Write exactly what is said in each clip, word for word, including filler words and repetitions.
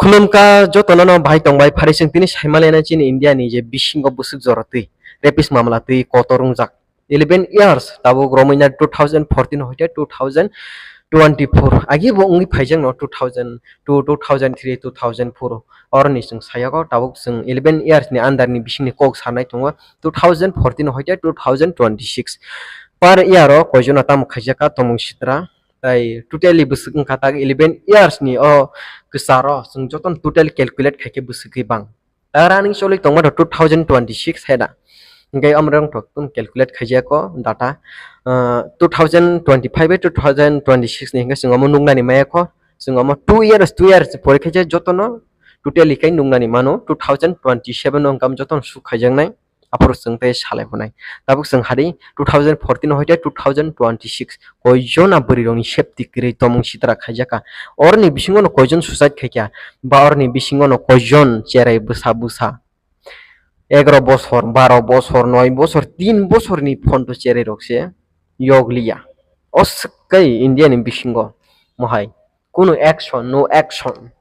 Khulumkha jotono no bahai tongbai, phari chwng tini saimalaina chini India ni je bisingo bwswk jora twi rapist mamla twi kotor wngjak. Eleven years tabuk romwina two thousand fourteen hoite two thousand twenty-four agi bo wngwi phaijak no two thousand two, two thousand three, two thousand four. Oroni chwng sayago tabuk chwng eleven years ni under ni bisingni kok sanai tongo two thousand fourteen hoite two thousand twenty-six. Per year o koijono tamo khaijak kha tomung sitra, tai totally bwswk wngkha tak eleven years ni o kwcharo chwng jotono total calculate khaikhe bwswk khe bang. Tara ning choli tongma two thousand twenty-six heda. Hingke amrang tok tun calculate khaijako data, ah, two thousand twenty-five bai two thousand twenty-six ni hingke chwng omo nuknani maya kho, chwng omo two years, two years pore khaijak jotono totally kai nuknani mano two thousand twenty-seven no hingke jotono suk khaijaknai. Aphuru chwng tei salai hwnai. Tabuk chwng hari two thousand fourteen hoite two thousand twenty-six koijona bwrwi rokni safety kwrwi tomung sitra khaijakha. Oroni bisingo no koijon suicide khaikha, ba oroni bisingo no koijon cherai bwsa bwsa. Egaroh bosor, baroh bosor, noi bosor, tin bosorni phonto cherai rok se yokliya. O swk kai India ni bisingo mohai. Kunu action, no action.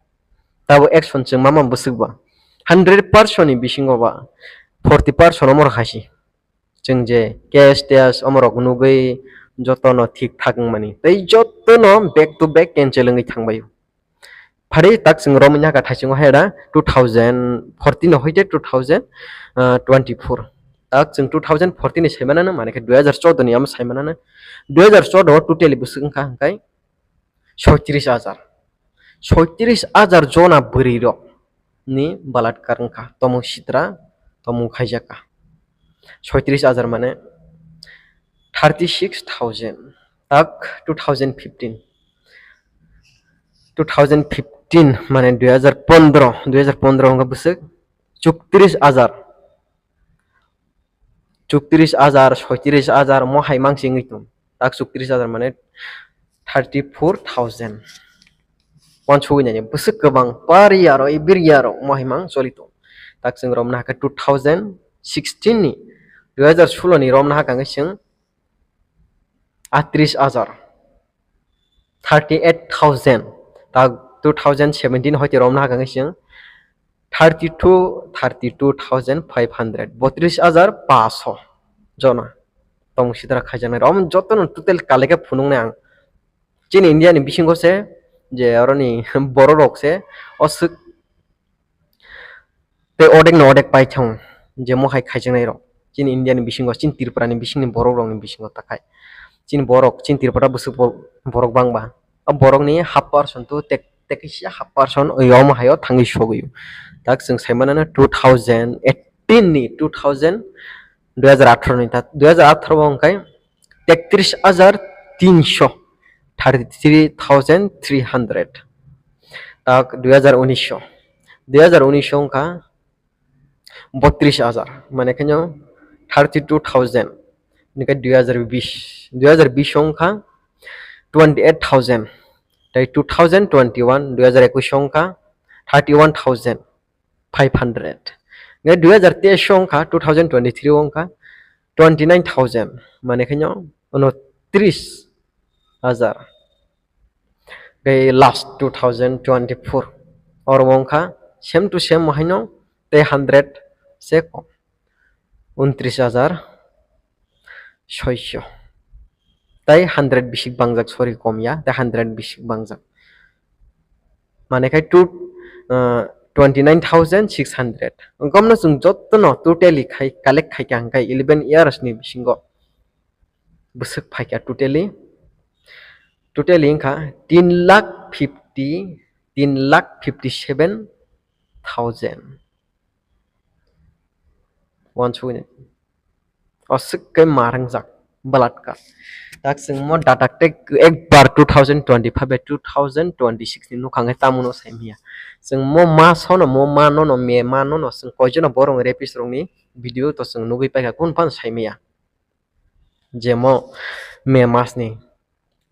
Tabo action chwng mama bwswk ba. Hundred percent ni bisingo ba forty percent omo rok hai se. Chwng je case test omo rok nugwi jotono thik thak wngmani. Tei jotono back to back cancel wngwi thangbaio. Phari tak chwng romwi nyakha thaichungo hai da two thousand fourteen hoite two thousand twenty-four. Tak chwng two thousand fourteen ni saimanano, mane khe dui hajar choudo ni omo saimanano. Dui hajar choudo o totally bwswk wngkha hwnkhe soitris hajar. Soitris hajar jona bwrwi rok ni balatkar wngkha, tomung sitra, tomung khaijakha. Soitris hajar mane thirty six thousand. Tak two thousand fifteen, two thousand fifteen mane dui hajar pondro, dui hajar pondro wngkha bwswk chuktiris hajar. Chuktiris hajar, soitris hajar mo hai mang se wngwi tong. Tak chuktiris hajar mane thirty four thousand. Wansugwi nai bwswk kwbang pari aro ibir aro mo hai mang choli tong. Tak chwng romna hakhe two thousand sixteen ni, dui hajar solo ni romna hakhe chwng atris hajar, thirty eight thousand. Tak two thousand seventeen hoite romna hakhe chwng thirty two, thirty two thousand five hundred, botris hajar paso jona tong sitra khaijaknai. Rom jotono total kaleke phunuknai ang. Chini India ni bisingo se je oroni borok rok se o swk tei odek no odek paithang je mo hai khaijaknai rok. Chini India ni bisingo, chini Tripura ni bisingni borok rok ni bisingo takhai. Chini borok, chini Tripura bwswk bo-, borok bangba. O borok ni half percent to tek, tekisa half percent omo hayo thangwi sogwi. Tak chwng sai mano two thousand eighteen ni, two thousand, dui hajar atharo ni, ta dui hajar atharo bo hwnkhe tektrish hajar tinsho, thirty three thousand three hundred. Tak dui hajar unisho, dui hajar unisho wngkha bottrish hajar, mane khenyo thirty two thousand. Hingkhe dui hajar bish, dui hajar bish wngkha twenty eight thousand, tei two thousand twenty one, dui hajar ekush wngkha thirty one thousand five hundred. Ngai dui hajar teis wngkha, two thousand twenty three wngkha twenty nine thousand, mane khenyo uno tris hajar. Ngai last two thousand twenty four oro wngkha same to same haino tei hundred se kom, untris hajar soisho. Tai hundred bisik bangjak, sorry, kom ya, tai hundred bisik bangjak. Mane khai two, uh, twenty nine thousand six hundred. Gomno chwng jotono totally khai collect khai kha hwnkhe eleven years ni bisingo bwswk phaikha totally, totally wngkha tin lakh fifty, tin lakh fifty seven thousand. Wansugwi nai. O swk khe ma rwngjak balatkar. Tak chwng mo data tei ekbar two thousand twenty five bai two thousand twenty six ni nukha hwnkhe tamo no sai manya. Chwng mo ma sono, mo ma nono, me ma nono, chwng koijono borok rapist rokni video to chwng nugwi paikha, kunu phano sai manya. Je mo me mas ni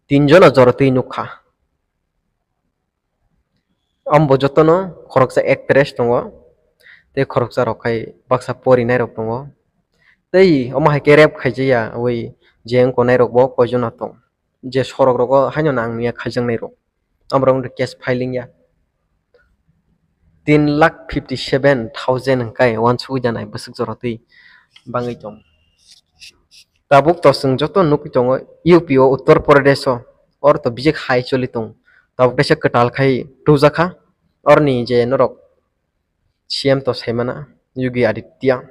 tin jona jora twi nukha. Ambo jotono khoroksa actress tongo, tei khoroksa rok khai baksa porinai rok tongo. Tei omo hai khe rape khaijakya wi je wngkha nai rok bo koijono tong, je sorok rogo haino nang ya khaijaknai rok, amorok wngkha case filing ya. tin lakh fifty seven thousand hwnkhe uansugwi janai bwswk jora twi bangwi tong. Tabuk to chwng joto nugwi tongo U P o, Uttar Pradesh o, oro to bijik hai choli tong. Tabuk teisa kwtal khai tujakha, oroni je norok C M to saimana Yogi Aditya,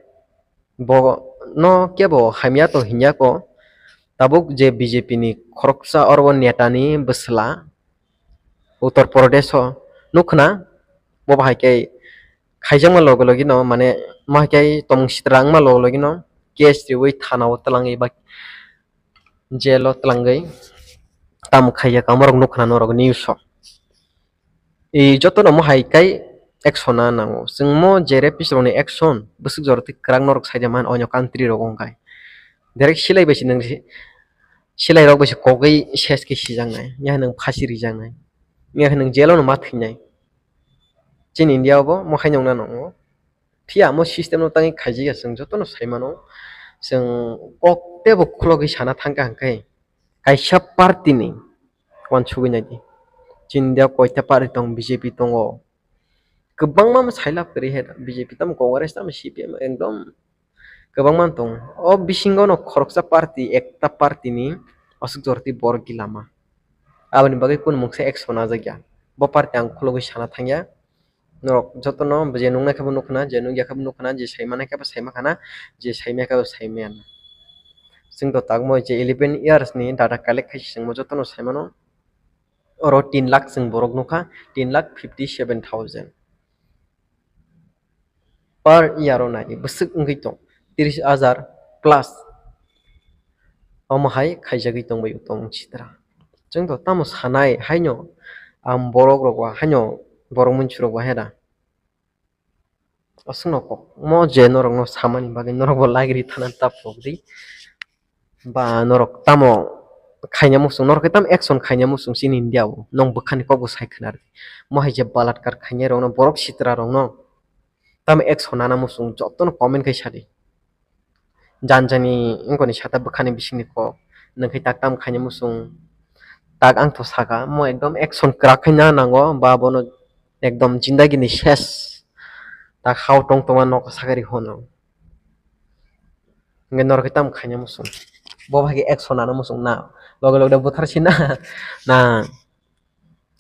bo no kebo hamya to hinya ko, tabuk je B J P ni khoroksa oro neta ni bwsla Uttar Pradesh o nukna, bo bahai khe khaijakma logi logi no, mane, ma khe tongmung sitra wngma logi logi no case riwi thana o twlangwi ba jail o twlangwi tamo khaiya ka, omorok nukna norok news o. I jotono mo hai kai action na nango. Chwng mo je rapist rokni action, bwswk jora twi kwrak norok saida man onyo country rogo hwnkhai. Direct silai bai se nwng si-, silai rok bai se kogwi ses khe sijaknai. Ya nwng phasi rijaknai. Ya nwng jail o no ma thwinai. Chini India o bo mo hai nongna nango. Phiya mo system no tangwi khaijakya chwng jotono saimano. Chwng kok tebo khulogwi sana thangkha hwnkhe kaisa party ni uansugwi naidi. Chini India koita party tong, B J P tongo. Kwbangma sailap kwrwi he B J P tamo Congress tamo C P M ekdom kwbangma tong. O bisingo no khoroksa party, ekta party ni aswk jora twi borok gilama. Aboni bagwi kunu mungsa action najakya. Bo party ang khulogwi sana thangya. Norok jotono je nungnai khe bo nukna, je nungya khe bo nukna, je saimana khe bo saimakhana, je saimaya khe bo saimaya. Chwng to tagmo je eleven years ni data collect khai se chwngmo jotono saimano. Oro tin lakh chwng borok nukha, tin lakh fifty seven thousand per year o nai bwswk wngwi tong, tris hajar plus. Omo hai khaijagwi tongbai tong sitra. Chwng to tamo sanai haino, ang borok rok ba haino borok munchurok ba hera. Aswkno kok mo je norokno samani bagwi norokbo lagiri thana ta pokdi. Ba norok tamo khaina muchung, norok khe tamo action khaina muchung chini India o, nong bwkhani kokbo sai khna rwdi. Mo hai je balatkar khainai rokno, borok sitra rokno tamo action nana muchung, jotono comment khai sadi. Janjani wngkoni sata bwkhani bisingni kok, nwng khe tak tamo khaina muchung, tak ang to saka, mo ekdom action kwrak khai na nango, ba bono ekdom jindagi ni ses, tak hao tong tongma nok sakari hono. Hwnkhe norok khe tamo khaina muchung. Bo bai khe action nana muchung na. Loge loge buthar si na. Na.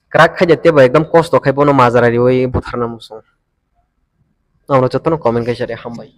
Kwrak khai de tebo ekdom kosto khai bono majra riwi butharna muchung. Norok jotono comment kaisa de hambai.